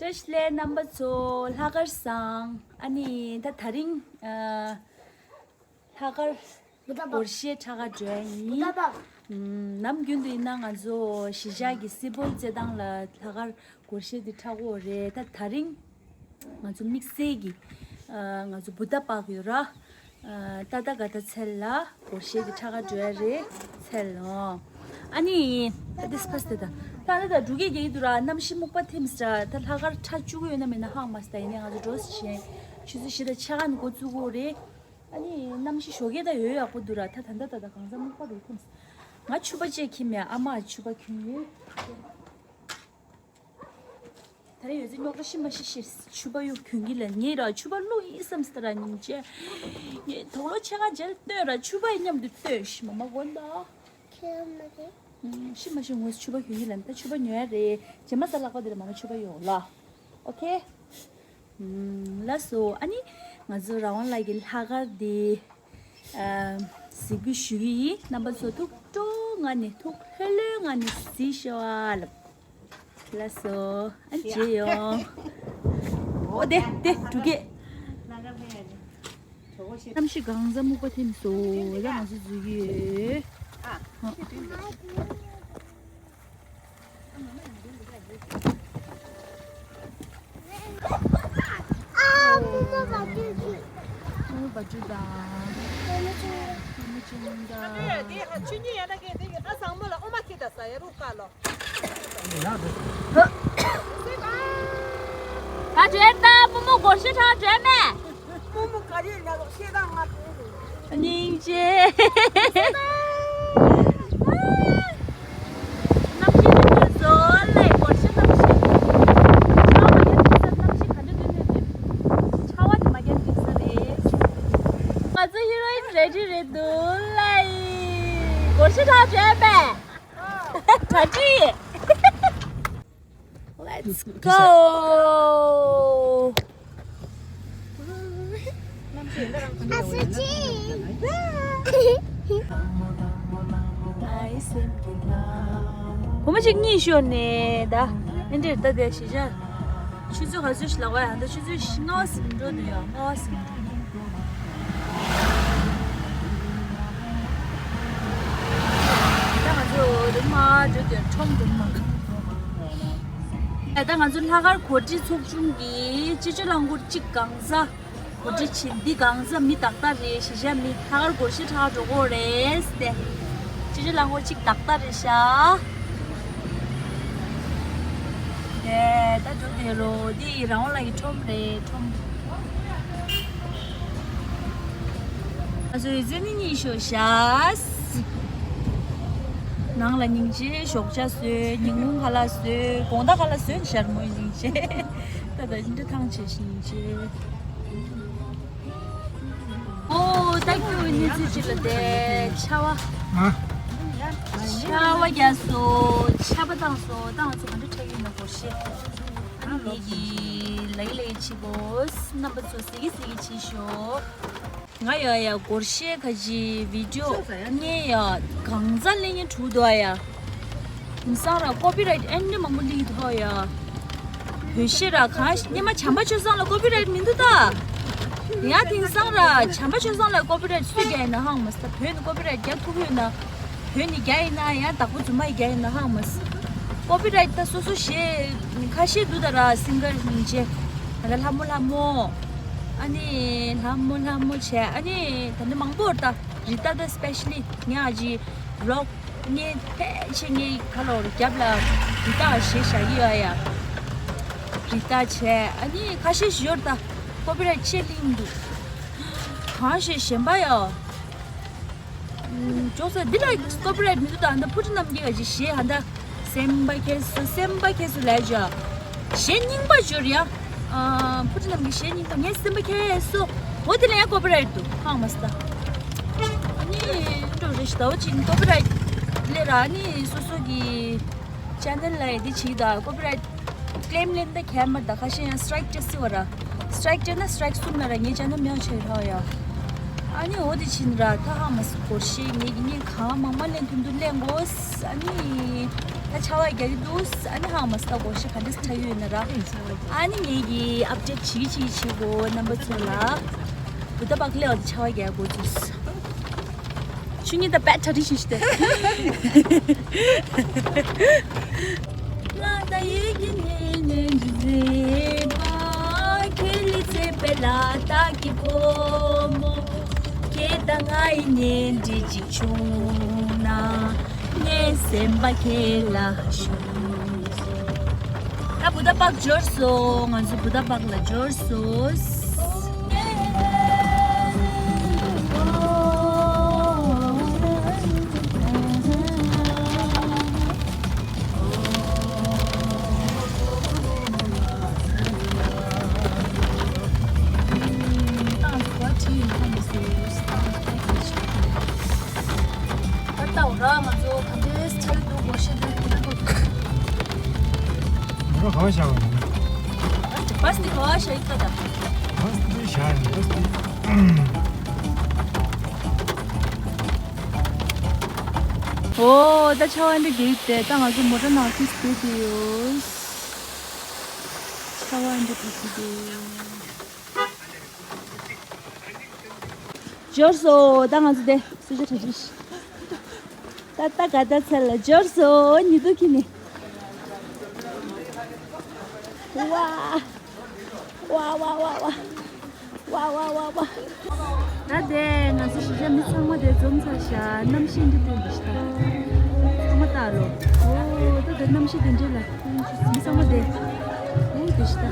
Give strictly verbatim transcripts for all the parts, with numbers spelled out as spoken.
བཀྲ་ཤིས་བདེ་ལེགས་རྣམ་པ་ཚོ། ལྷག་དཀར་བཟང་། ཨ་ནི་ད་དེ་རིང་ཨ་ལྷག་དཀར་སྒོར་གཞས་འཁྲབ་གར་འགྲོ་ཡ་ཡིན། ནམ་རྒྱུན་དུ་ཡིན་ན་ང་ཚོ་གཞིས་ཆགས་ཀྱི་སི་པོལ་རྩེད་ཐང་ལ་ལྷག་དཀར་སྒོར་གཞས་འདི་འཁྲབ་ཀྱི་ཡོད་རེད། ད་དེ་རིང་ང་ཚོ་དམིགས་བསལ་གྱི་ཨ་ང་ཚོ་བུ་ད་པག་ཡོད་ར། ཨ་ཏ་ཏ་ག་ཏ་ཚལ་ལ་སྒོར་གཞས་འདི་འཁྲབ་གར་འགྲོ་ཡ་རེད། ཚལ་ཨོ། ཨ་ནི་ད་དེ་སི་ཕ་སི་དེ་ད་ད་ད་འབྲུག་སྐད་རྒྱག་གི་འདུག་ར། གནམ་གཤིས་སྨུག་པ་ཐིམ་སི་ར། ད་ལྷག་དཀར་འཁྲབ་བཅུག་གི་ཡོད་ན་མེད་ན་ཧ་གོ་མ་སོང་། ད་ཡིན་ནའི་ང་ཚོ་འགྲོ་ཟེར་བྱས་ཆུ་ཚོད་བཞི་དང་ཕྱེད་ཀ་ནས་འགོ་བཙུགས་ཀྱི་ཡོད་རེད། ཨ་ནི་གནམ་གཤིས་ཞོགས་ཀས་ད་ཡོད་ཡག་པོ་འདུག་ར། ད་ད་ད་ད་ད་གང་ས་སྨུག་པ་རུ་ཐིམ་སི། ང་ཕྱུ་པ་ཅིག་འཁྱེར་མེད། ཨ་མ་ཕྱུ་པ་གྱོན་ཡོད། ད་རེས་ཡོད་ཚད་རྙོག་དྲ་ཤི་མ་ཤི་ཤི། ཕྱུ་པ་གཡུག་གྱོན་གྱི་ལ་ངས་ར་ཕྱུ་པ་བླུགས་ཡིན་བསམ་སྟེ་ར་སྙིང་རྗེ། ངས་དུག་ལོག་ཕྱེད་ཀ་རྗེས་ལ་བཏོན་ར་ཕྱུ་པ་ཡི་མཉམ་དུ་བཏོན་ཤི་མ་མ་གོན་ད། ཤི་མ་ཤི་ངོས་ཕྱུ་པ་གྱོན་གྱི་ལ་ད་ཕྱུ་པ་ཉོ་ཡ་རེད། རྗེས་མ་ས་ལག་པ་དེ་ལ་མ་མ་ཕྱུ་པ་ཡོང་ལ། ཨོ་ཁེ། ལགས་སོ། ཨ་ནི་ང་ཚོ་རང་དབང་ལགས་ཀྱི་ལྷག་དཀར་འདི་ཨ་གཟིགས་འབུལ་ཞུ་གི་ཡིན། རྣམ་པ་ཚོ་ཐུགས་སྤྲོ་ངང་ནས་ཐུགས་ལྷོད་ལྷོད་ངང་ནས་གཟིགས་ཤོག་ཨ་ལབ། ལགས་སོ། ཨ་ནི་མཇལ་ཡོང་། ཨོ་དེ་དེ་འབྲུག་སྐད། གནམ་གཤིས་གང་ས་སྨུག་པ་ཐིམ་སོང་། ད་ང་ཚོ་འཛུལ་གྱི་ཡོད། ཨ། ཨ་མོ་མོ་བ་ཅུ་ཅུ། ཨ་མོ་བ་ཅུ་དང་། ཨ་མོ་ཆུང་དང་། དེ་ཧ་ཆུ་ཉི་ཡ་ན་གེ་དེ་གི་ཨ་བཟང་མོ་ལ་ཨོ་མ་ཁི་ད་ས་ཡ་རུ་ཀ་ལོ། ད་བྲོས་ད་མོ་མོ་སྒོར་གཞས་འཁྲབ་བྲོས་མེད། རྨོ་མོ་ག་རེ་ལབ་རོགས་ཤེས་དང་ང་དེ་རེད། སྙིང་རྗེ། གནམ་གཤིས་འདི་འདྲ་བཟོ་ལེ་སྒོར་གཞས་གནམ་གཤིས། ཆར་པ་མ་རྒྱབ་དུས་ས་གནམ་གཤིས་ག་འདྲ་འདུག་ནས་འདུག་ཆར་པ་དེ་མ་རྒྱབ་དུས་ས་རེད། ང་ཚོ་ཧི་རོ་ཨིན་རེ་ཌི་རེད་འདུག་ལེ། སྒོར་གཞས་འཁྲབ་བྱས་པས། གྲ་སྒྲིག Let's go. བུ་མོ་གཅིག་གཉིད་ཤོར་ནས་ད་ཨེ་འདྲེར་ལྟ་བསྡད་ཤེས་བྱ། ཆུ་ཚོད་ག་ཚོད་ཞིག་ལབ་པ་ཡང་ད་ཆུ་ཚོད་ལྔ་པ་ཟིན་འགྲོ་འདུག་ཡ། ལྔ་པ་ཟིན་འགྲོ། ད་ང་ཚོ་རུམ་མ་འགྲོ་དུས་ཁྲོམ་རུམ་མ། ད་ང་ཚོ་ལྷག་དཀར་གོ་སྒྲིག་ཚོགས་ཆུང་གིས་སྤྱི་སྤྱོད་རླངས་འཁོར་གཅིག་གང་ས་གོ་སྒྲིག་བྱེད། འདི་གང་ས་མི་ཏག་ཏག་རེད། གཞིས་ཆགས་མི་ལྷག་དཀར་སྒོར་གཞས་འཁྲབ་འགྲོ་གི་རེད་ཟེར་ཏེ། སྤྱི་སྤྱོད་རླངས་འཁོར་གཅིག་ཏག་ཏག་རེད་ཤག་དེ་ད་འགྲོ་དེ་ལོ་འདི་རང་དབང་ལགས་ཀྱི་ཁྲོམ་རེད། ཁྲོམ། ང་ཚོ་ཡོད་ཚད་ནི་གཉིད་ཤོར་ཤག་ནང་ལ་སྙིང་རྗེ། ཞོགས་ཇ་ཟོས། ཉིན་གུང་ཁ་ལག་ཟོས། དགོང་དག་ཁ་ལག་ཟོས་ནས་ཤར་མོ་སྙིང་རྗེ། ད་ད་འདི་ཐང་ཆད་སྙིང་རྗེ། ཨོ་ད་ཁྱོད་གནས་ཚུལ་ཅིག་ལ་བསྡད། ཆར་པ། ཨ། ཆར་པ་རྒྱག་སོང་། ཆར་པ་བཏང་སོང་། ད་ང་ཚོ་ག་འདྲ་འཁྲབ་ཡིན་ན་སྒོར་གཞས། ཨ་ནི་ངེད་ཀྱིས་ལག་ལེན་བྱེད་དགོས། རྣམ་པ་ཚོ་གཟིགས་ཀྱི་གཟིགས་ཀྱི་བྱེད་ཤོག་ང་ཡ་ཡ་སྒོར་གཞས་ཁ་ཅིག་བི་ཌིའོ་ངས་ཡ་གང་ཚ་ལེན་མཁན་དྲུག་འདུག་ཨ་ཡ། དེང་སང་ར་ཀོ་པི་རའིཊ་ཨེ་འདྲ་མང་པོ་སླེབས་འདུག་ཨ་ཡ། བོད་གཞས་ར་གང་སྙེ་མ་བྱམས་པ་ཆོས་བཟང་ལ་ཀོ་པི་རའིཊ་མི་འདུག་ད། ཡ་དེང་སང་ར་བྱམས་པ་ཆོས་བཟང་ལ་ཀོ་པི་རའིཊ་སུས་རྒྱག་ཡིན་ན་ཧང་མ་སི། ད་བོད་ནས་ཀོ་པི་རའིཊ་རྒྱག་ཐུབ་ཡོད་ན། བོད་ནས་རྒྱག་ཡིན་ན་ཡང་བདག་པོ་རྫུན་མ་ཡིས་རྒྱག་ཡིན་ན་ཧང་མ་སི། ཀོ་པི་རའིཊ་ད་སོ་སོ་གཞས་ཁ་ཤས་འདུག་ད་ར་སིང་གར་སྙིང་རྗེ། ད་ལྟ་ལྷ་མོ་ལྷ་མོ། ཨ་ནི་ལྷ་མོ་ལྷ་མོ་བྱས། ཨ་ནི་ད་ནི་མང་པོ་རེད་ད། རི་ཏ་ད་སི་པེ་ཤ་ལི་ངས་ཨ་ཅེ་བི་ལོག་ངས་ཕལ་ཆེར་ངས་ག་ལོར་རྒྱབ་ལ་རི་ཏ་གཞས་བཞག་གི་ཡོད་ཡ། རི་ཏ་བྱས། ཨ་ནི་ཁ་ཤས་ཤིག་ཡོད་རེད་ད། ཀོ་པི་རའིཊ་ཆད་སླེབས་འདུག་གང་ཞིག་གཞན་པ་ཡ། ཅོག་ཙེ་འདི་ལ་ཀོ་པི་རའིཊ་མི་འདུག་ད་ཧ་ད་ཕུ་ཊི་རྣམ་རྒྱལ་གྱི་གཞས་ཧ་ད་སེམས་པ་ཁྱེར་སོ་སེམས་པ་ཁྱེར་སོ་ལབ་ཅོག་གཞས་རྙིང་པ་ཅིག་ཡོད་རེད་ཡ། ཕུ་ཊི་རྣམ་རྒྱལ་གཞས་རྙིང་པ་ངའི་སེམས་པ་ཁྱེར་སོ། འོ་དེ་ལ་ཡང་ཀོ་པི་རའིཊ་འདུག་ཧང་མ་སི་ད། ཨ་ནི་འགྲོ་རེ་ཞིག་ཟླ་བ་གཅིག་ནི་ཀོ་པི་རའིཊ་སླེབས་ར། ཨ་ནི་སོ་སོ་གི་ཅེ་ནལ་ལ་ཡ་འདི་བྱེད་ཀྱི་ད་ཀོ་པི་རའིཊ་ཀི་ལེམ་ལེན་ད་གལ་མ་ད་ཁ་ཤས་ཡང་སི་ཊྲའིཀ་སྤྲད་སྲིད་པ་ར། སི་ཊྲའིཀ་སྤྲད་ན་སི་ཊྲའིཀ་གསུམ་ན་ར་ངའི་ཅེ་ནལ་མེད་པ་ཆགས་ཀྱི་རེད་ཡ། ཨ་ནི་འོ་དེ་ཕྱིན་ར་ད་ཧ་མ་སི་སྒོར་གཞས་ངེད་ཀྱི་ངས་གང་མང་མང་ལེན་ཐུབ་འདུག་ལེན་དགོས། ཨ་ནི་ད་ཆར་པ་རྒྱག་གི་འདུག་ཨ་ནི་ཧ་མ་སི་ད་སྒོར་གཞས་ག་འདྲས་ཆགས་ཡོད་ན་ར། ཨ་ནི་ངེད་ཀྱི་ཨབ་ཌེཊ་བྱེད་ཀྱི་བྱེད་ཀྱི་བྱེད་དགོས། རྣམ་པ་ཚོ་ལ་བུ་ད་པག་ལེ་བ་དེ་ཆར་པ་རྒྱག་དགོས་ཚུལ། ཆུ་ཉིད་ད་པད་ཁྲ་རི་ཤི་ཤི་ཏེ། ང་ད་ཡིད་ཀྱི་ཉེ་ཉེ་འདྲི་མཛེས་པ། ཁྱེད་ལི་ཚེ་པེ་ལ་ད་ཀྱི་ཕོ་མོ། ཁྱེད་ད་ང་ཡི་ཉེ་འདྲི་ཅིག་བྱུང་ན། ངའི་སེམས་པ་ཁྱེད་ལ་ཞུ། ད་བུ་ད་པག་འབྱོར་སོང་། ང་ཚོ་བུ་ད་པག་ལ་འབྱོར་སོང་། ད་ལྟ་འོ་ར་ང་ཚོ་ག་འདྲས་ཆགས་འདུག་སྒོར་གཞས་འདི་ཁོ་ན་ཁོ། འགྲོ་གང་བྱ་བ་ཡིན། ཨ་ཅེ་བས་འདི་ག་བ་བྱ་ཡིན་ད་ད། བས་འདི་བྱ་ཡིན་བས་འདི། འོ་ད་ཆར་པ་འདི་གས་ཏེ་ད་ང་ཚོ་མོ་ཊ་ནང་ཏིས་བསྡད་དེ་ཡོད། ཆར་པ་འདི་གས་ཏེ། འབྱོར་སོང་། ད་ང་ཚོ་དེ་སུ་ཇ་གྲ་ཇིས། ད་ད་ག་ད་ཚལ་ལ་འབྱོར་སོང་། ཉི་དུ་ཁྱི་ནི། ཝ། ཝ་ཝ་ཝ་ཝ། ཝ་ཝ་ཝ་ཝ། ད་དེ་ང་ཚོ་གཞིས་ཆགས་མི་ཚང་མ་དེ་འཛོམས་ཚར་ཤག་གནམ་གཤིས་འདི་དེ་འདི་ཤི་ད། ཚང་མ་ལྟ་རོགས། ཨོ་ད་དེ་གནམ་གཤིས་དེ་འདྲས་ལ་མི་ཚང་མ་དེ་ཨོ་དེ་ཤི་ད།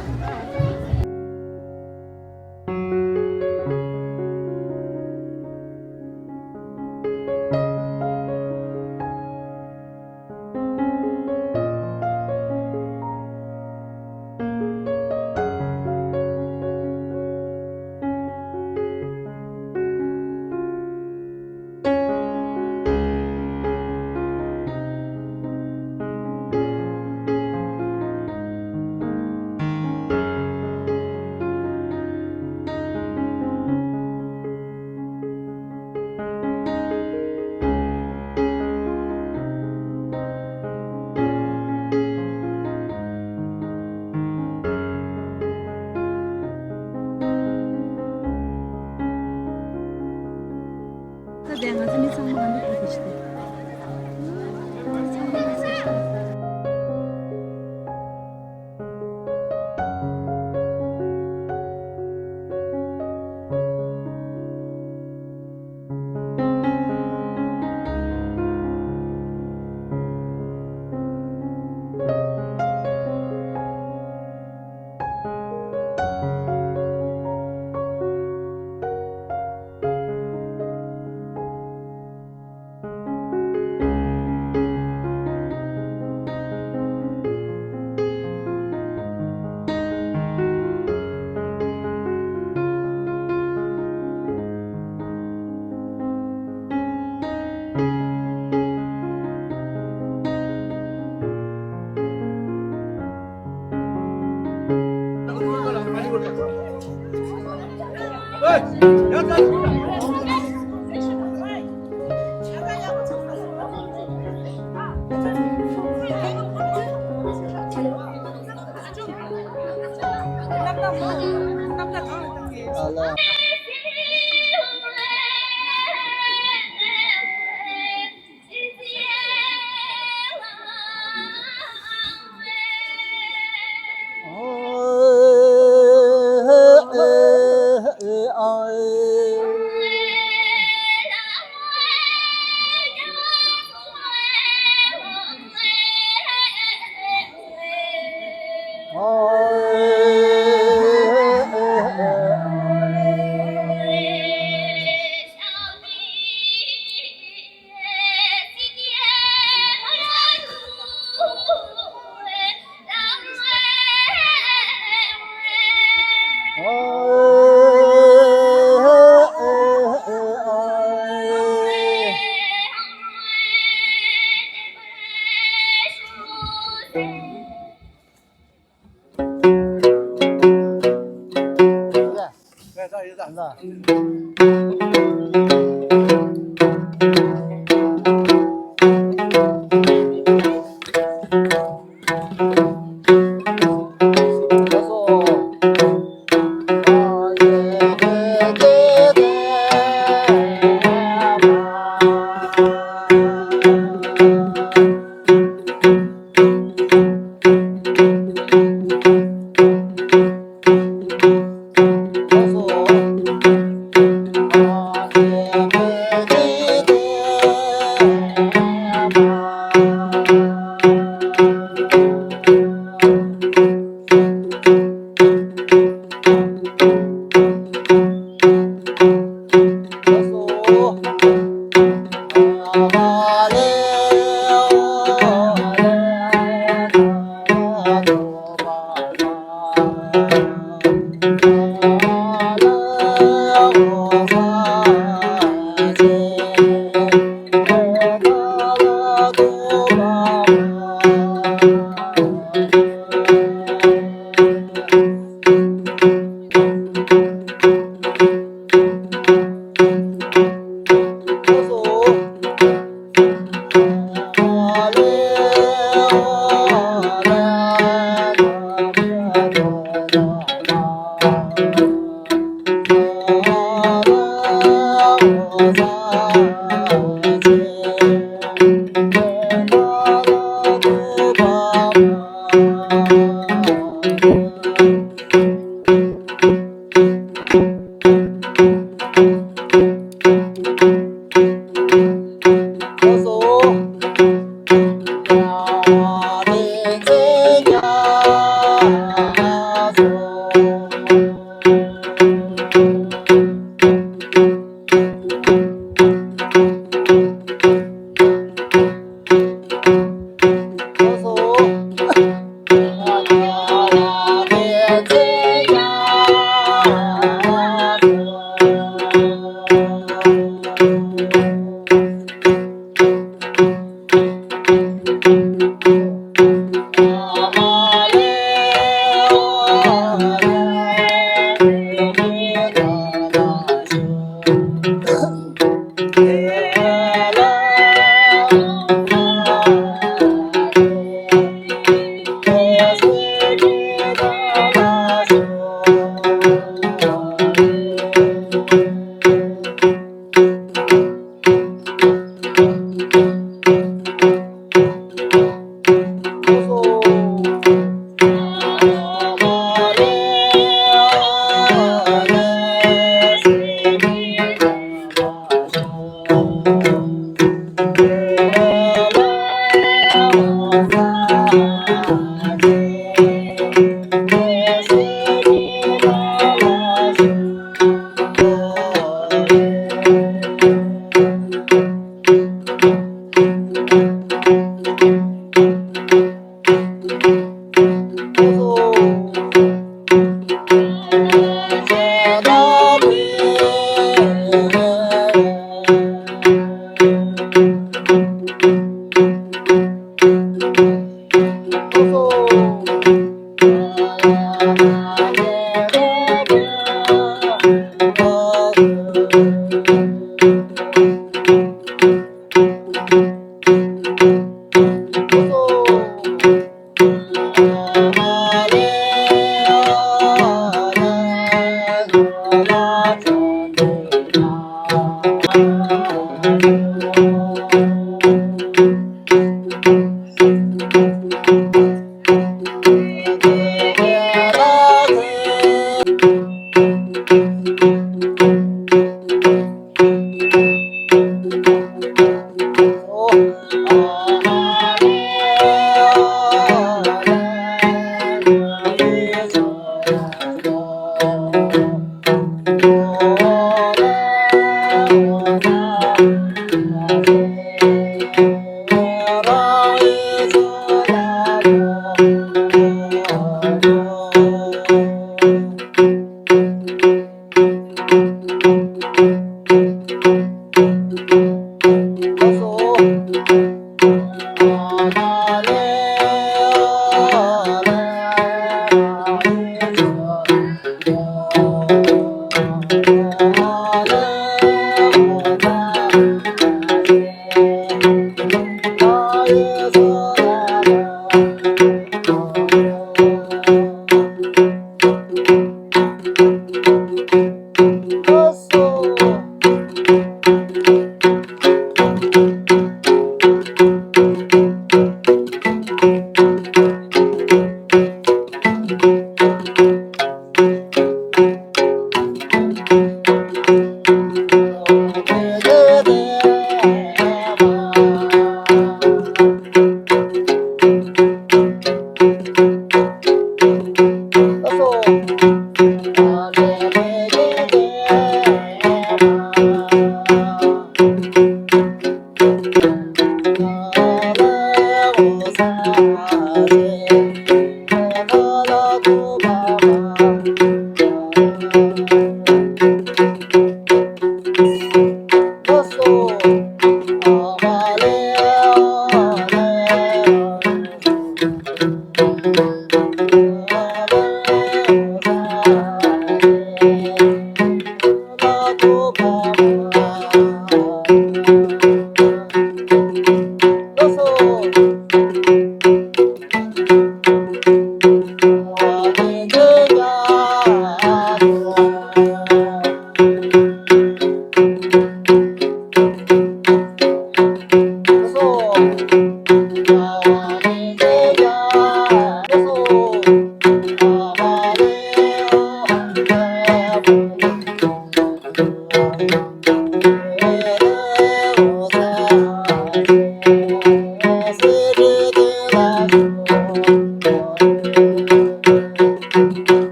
ད་དེ་ང་ཚོ་མི་ཚང་མ་ག་འདྲ་བྱེད་ཀྱི་ཤི་ཏེ། ཚང་མ་ང་ཚོ་ཤི་ཏེ།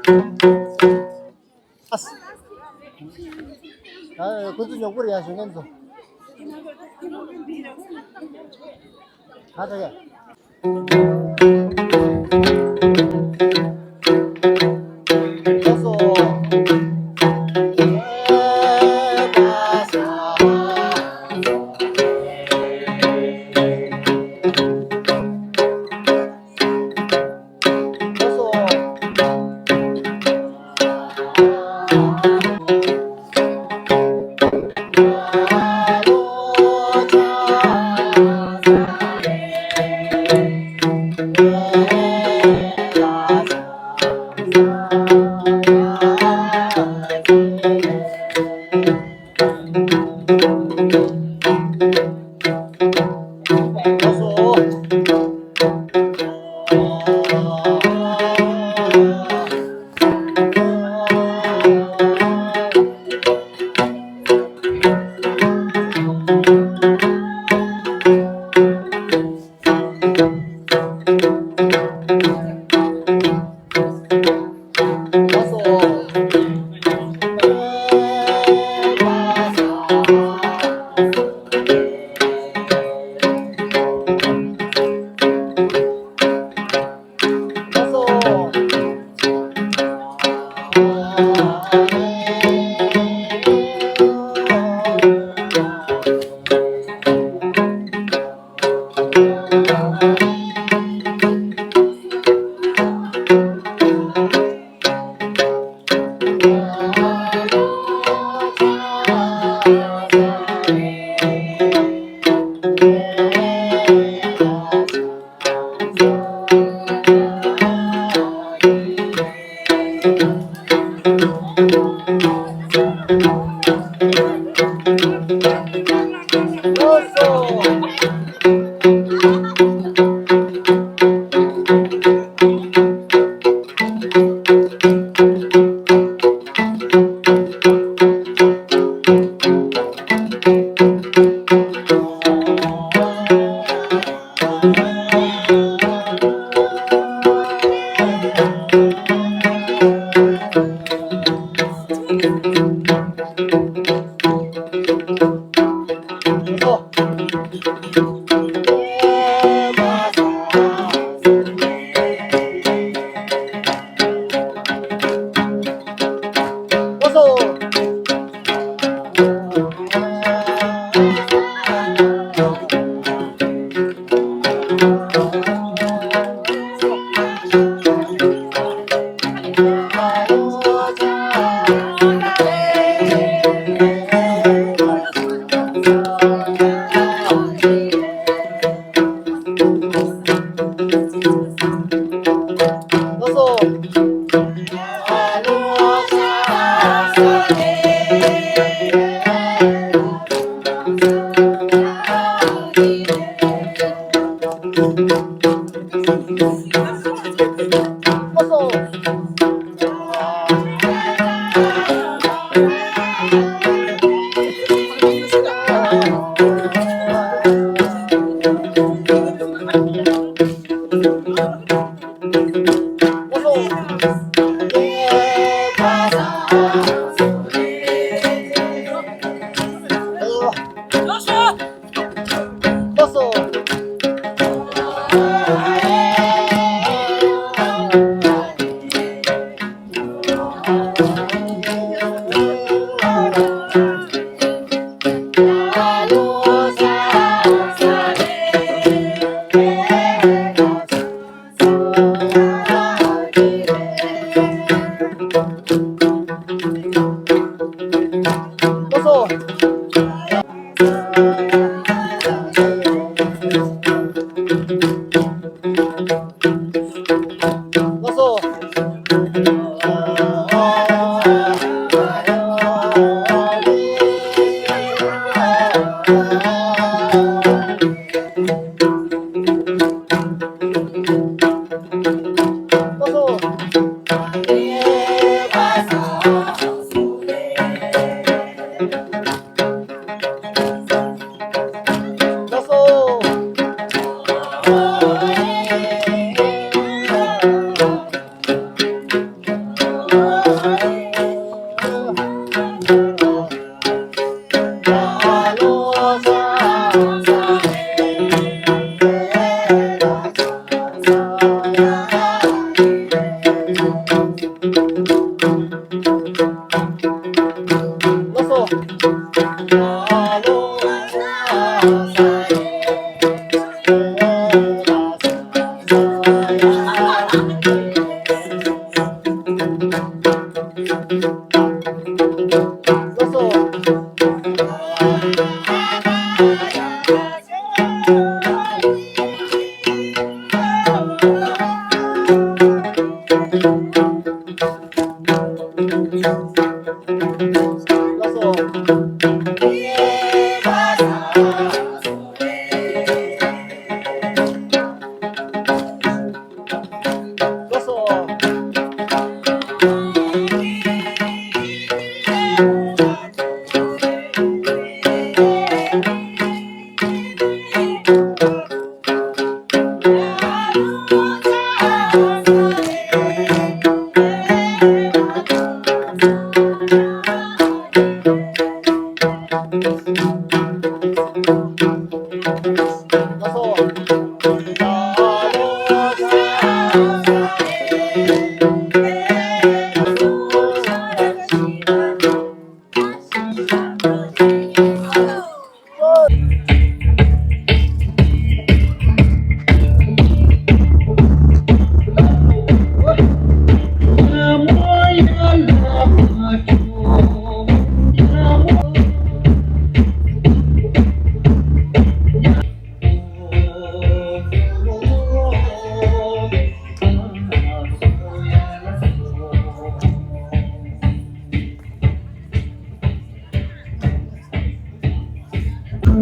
ཨ། ཨ། ཁོ་ཚོ་ཉོག་པོ་རེད་ཡ། གཞོན་སྐྱེས་ཚོ། ག་ཚོད་ཡ།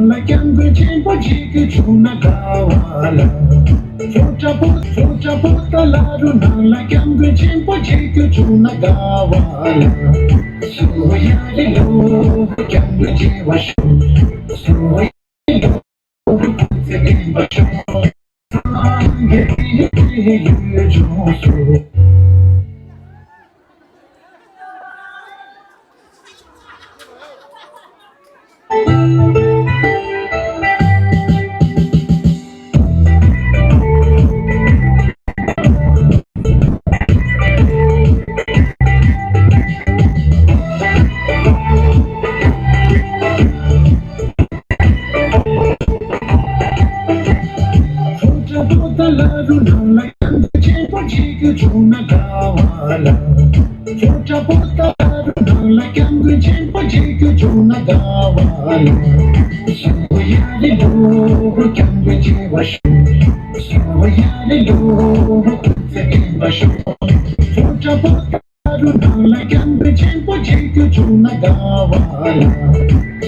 ལ་སྐྱབས་མགོན་ཆེན་པོ་གཅིག་བྱུང་ན་དགའ་བ་ལ། ཕོ་བྲང་པོ་ཕོ་བྲང་པོ་ཏ་ལ་རུ་ནང་ལ་སྐྱབས་མགོན་ཆེན་པོ་གཅིག་བྱུང་ན་དགའ་བ་ལ། སུ་ཡ་རེ་ལོ་སྐྱབས་མགོན་བྱེ་བ་ཤོག་སུ་ཡ་རེ་ལོ་སྐྱབས་མགོན་བྱེ་བ་ཤོག་སངས་རྒྱས་ཀྱི་ཡུལ་ལྗོངས་སུ། ཕོ་བྲང་པོ་ཏ་ལ་རུ་ནང་ལ་སྐྱབས་མགོན་ཆེན་པོ་གཅིག་བྱུང་ན་དགའ་བ་ལ། ཕོ་བྲང་པོ་ཏ་ལ་རུ་ནང་ལ་སྐྱབས་མགོན་ཆེན་པོ་གཅིག་བྱུང་ན་དགའ་བ་ལ། སུ་ཡ་རེ་ལོ་སྐྱབས་མགོན་བྱེ་བ་ཤོག་སུ་ཡ་རེ་ལོ་སྐྱབས་མགོན་བྱེ་བ་ཤོག་ཕོ་བྲང་པོ་ཏ་རུ་ནང་ལ་སྐྱབས་མགོན་ཆེན་པོ་གཅིག་བྱུང་ན་དགའ་བ་ལ།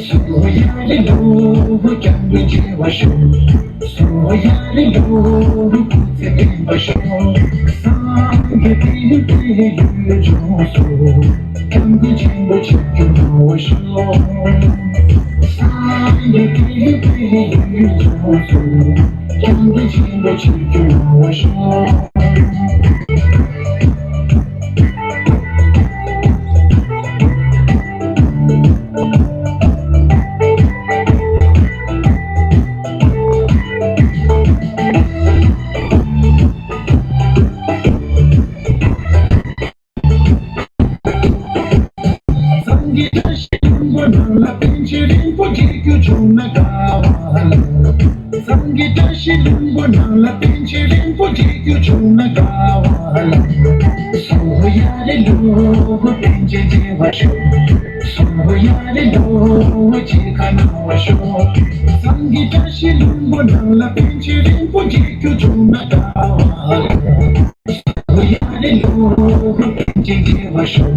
སུ་ཡ་རེ་ལོ་སྐྱབས་མགོན་བྱེ་བ་ཤོག་སུ་ཡ་རེ་ལོ་སྐུ་ཚེ་བརྟན་པར་ཤོག་སངས་རྒྱས་པའི་ཡུལ་ལྗོངས་སུ། སྐྱབས་མགོན་ཆེན་པོ་གཅིག་གྱུར་གནང་བར་ཤོག་སངས་རྒྱས་པའི་ཡུལ་ལྗོངས་སུ། སྐྱབས་མགོན་ཆེན་པོ་གཅིག་གྱུར་གནང་བར་ཤོག་སངས་རྒྱས་བཀྲ་ཤིས་ལྷུན་པོ་ནང་ལ་པཎ་ཆེན་རིན་པོ་ཆེ་གཅིག་བྱུང་ན་དགའ་བ་ལ། སངས་རྒྱས་བཀྲ་ཤིས་ལྷུན་པོ་ནང་ལ་པཎ་ཆེན་རིན་པོ་ཆེ་གཅིག་བྱུང་ན་དགའ་བ་ལ། སུ་ཡ་རེ་ལོ་པཎ་ཆེན་བྱེ་བ་ཤོག་སུ་ཡ་རེ་ལོ་གཅིག་གནང་བར་ཤོག་སངས་རྒྱས་བཀྲ་ཤིས་ལྷུན་པོ་ནང་ལ་པཎ་ཆེན་རིན་པོ་ཆེ་གཅིག་བྱུང་ན་དགའ་བ་ལ། སུ་ཡ་རེ་ལོ་པཎ་ཆེན་བྱེ་བ་ཤོག་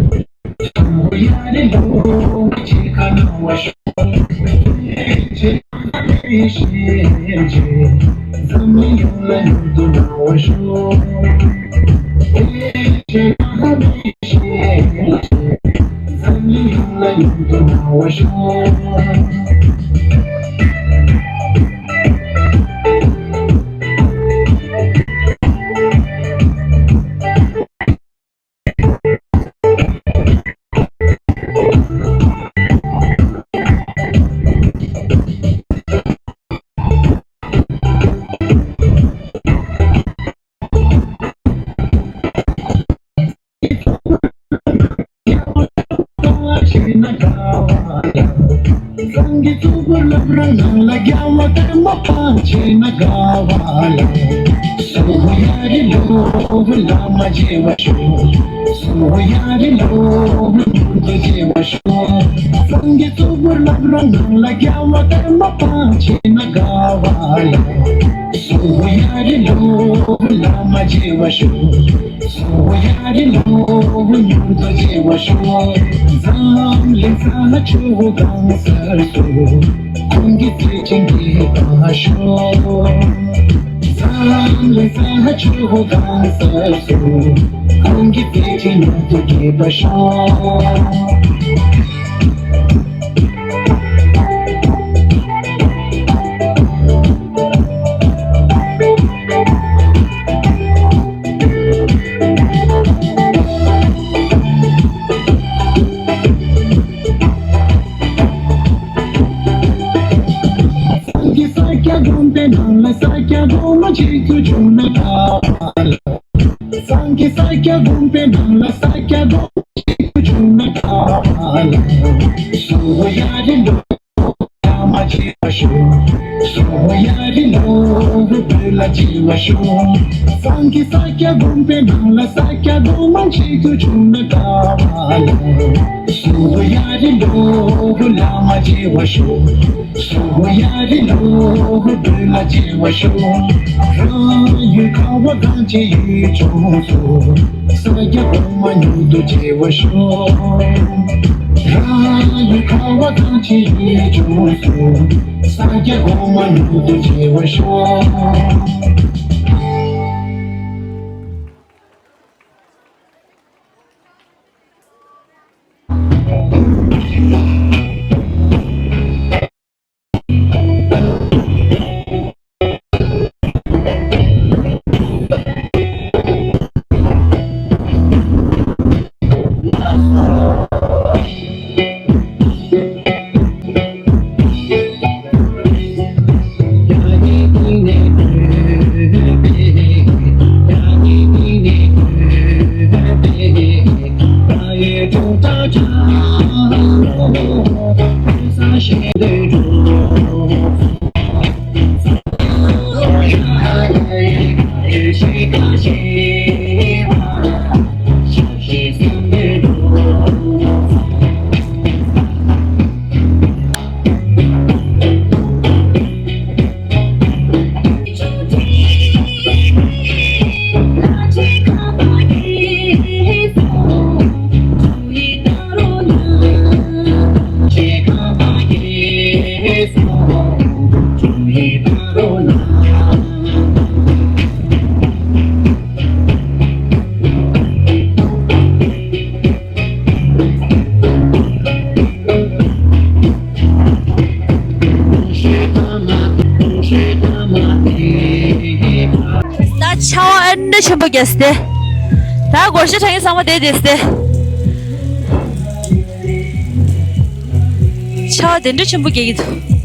སུ་ཡ་རེ་ལོ་གཅིག་གནང་བར་ཤོག་པཎ་ཆེན་བླ་མའི་ཞལ་མཇལ། འཛམ་གླིང་ཡོངས་ལ་མྱུར་དུ་གནང་བར་ཤོག་པཎ་ཆེན་བླ་མའི་ཞལ་མཇལ། འཛམ་གླིང་ཡོངས་ལ་མྱུར་དུ་གནང་བར་ཤོག་གི་གཙུག་པར་བསླབ་རང་ནང་ལ་རྒྱལ་བ་ལྟར་མ་འཕགས་བྱས་ན་དགའ་བ་ལ། སུ་ཡ་རི་ལོ་བླ་མ་མཇལ་བར་ཤོག་སུ་ཡ་རི་ལོ་མྱུར་དུ་མཇལ་བར་ཤོག་སངས་རྒྱས་གཙུག་པར་བསླབ་རང་ནང་ལ་རྒྱལ་བ་ལྟར་མ་འཕགས་བྱས་ན་དགའ་བ་ལ། སུ་ཡ་རི་ལོ་བླ་མ་མཇལ་བར་ཤོག་སུ་ཡ་རི་ལོ་མྱུར་དུ་མཇལ་བར་ཤོག་འཛམ་གླིང་ས་ཕྱོགས་གང་སར་སུ། ཁོང་གི་བདེ་ཆེན་དགྱེས་པར་ཤོག་འཛམ་གླིང་ས་ཕྱོགས་གང་སར་སུ། ཁོང་གི་བདེ་ཆེན་མྱུར་དུ་དགྱེས་པར་ཤོག་སངས་རྒྱས་ས་སྐྱ་དགོན་པའི་ནང་ལ་ས་སྐྱ་སྒོ་མོ་ཆེ་ཚུལ་བྱུང་ན་དགའ་བ་ལ། སངས་རྒྱས་ས་སྐྱ་དགོན་པའི་ནང་ལ་ས་སྐྱ་སྒོ་མོ་ཆེ་ཚུལ་བྱུང་ན་དགའ་བ་ལ། སུ་ཡ་རི་ལོ་བླ་མ་མཇལ་བར་ཤོག་སུ་ཡ་རི་ལོ་བོད་ལ་མཇལ་བར་ཤོག་སངས་རྒྱས་ས་སྐྱ་དགོན་པའི་ནང་ལ་ས་སྐྱ་སྒོ་མོ་ཆེ་ཚུལ་བྱུང་ན་དགའ་བ་ལ། སུ་ཡ་རི་ལོ་བོད་ལ་མ་བརྗེད་པར་ཤོག་སུ་ཡ་རི་ལོ་བོད་ལ་བརྗེད་པར་ཤོག་རང་ཡུལ་ཁ་བ་གངས་ཅན་ཡུལ་ལྗོངས་སུ། ས་སྐྱ་གོང་མ་མྱུར་དུ་བརྗེད་པར་ཤོག་རང་ཡུལ་ཁ་བ་གངས་ཅན་ཡུལ་ལྗོངས་སུ། ས་སྐྱ་གོང་མ་མྱུར་དུ་བརྗེད་པར་ཤོག་ད་ཆར་པ་ཨ་འདྲ་ཆེན་པོ་རྒྱག་སྟེ། ད་སྒོར་གཞས་གྲགས་མཁན་ཚང་མ་བསྡད་བསྡད་སྟེ། ཆར་པ་དེ་འདྲ་ཆེན་པོ་རྒྱག་གི་འདུག